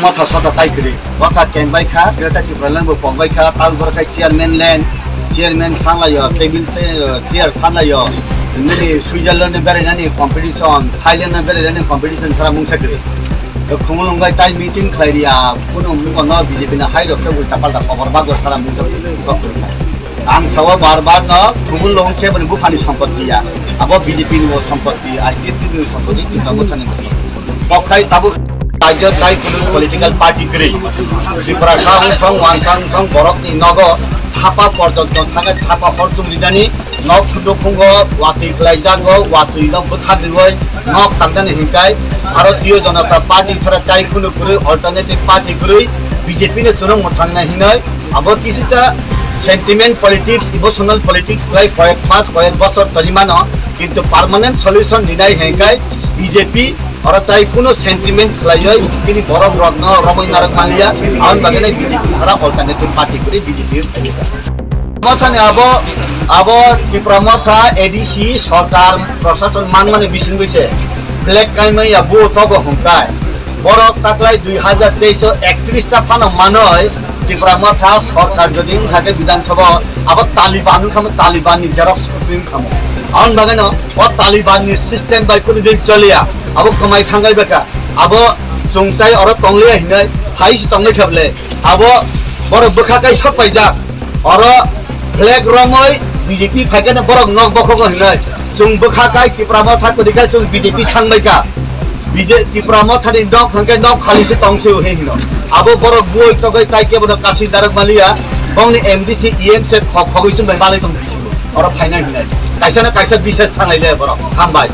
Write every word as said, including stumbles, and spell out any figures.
Motha sota tai kwrwi. Motha keng bai kha, Greater Tipraland bo pok bai kha, tal bor khai chairman land, chairman sanlaio, table se, chair sanlaio. Nini Switzerland ni berainani competition, Thailand ni berainani competition sara mungsa kwrwi. Khumulwng bai tai meeting khlai ria, kuno mungo no B J P na hai rok se ulta palta khobor bago sara mungsa kwrwi. Ang sao bar bar no Khumulwng khe bini buphani sompotti ya. Abo B J P ni bo sompotti, I P F T ni sompotti, Tipra Motha ni bo sompotti. Bokhai tabuk rajyo tai kunu political party kwrwi. Tiprasa wngthong, Wansa wngthong, borok ni nogo thapa porjonto thangai thapa hor chumridani nok thudo khungo watwi khlai jago, watwi no bwkha diwoi nok tangdani hinkai Bharatiya Janata Party sara tai kunu kwrwi alternative party kwrwi B J P no chwrwng mwthangna hinoi Abo kisisa sentiment politics, emotional politics khlai koyek mas, koyek bosor toni mano, kintu permanent solution ninai hengkai B J P oro tai kuno sentiment khlaioi chini borok rokno romoi narok manliya, aboni bagwi nai B J P sara alternative party kwrwi B J P. Mothani abo, abo Tipra Motha A D C sorkar prosason manmani bisingwi se flag kaimaya bo togo hwnkai. Borok taklai dui hazar teis o ektris ta phano manoi Tipra Motha sorkar jodi wngkha khe Bidhan Sabha o abo Taliban wngkha mo, Taliban ni xerox copy wngkha mo. Aboni bagwi no o Taliban ni system bai kunu din choliya, abo kwmai thangai bwkha, abo chwng tai oro tongliya hinwi phai se tongwi khe bole abo borok bwkha kai sok paijak. Oro flag romoi B J P phaikhe no borok nok bokhogo hinwi. Chwng bwkha kai Tipra Motha kwrwi khai chwng B J P thangbai kha. B J Tipra Motha ni nok hwnkhe nok khali se tong se hino. Abo borok buoi togoi tai kebo no kasi darok maliya. Bongni M D C E M se khok khogoi chwng bai balai tong bisi. Oro phaina hinwi. Kaisa na kaisa bises thanglai le borok. Hambai.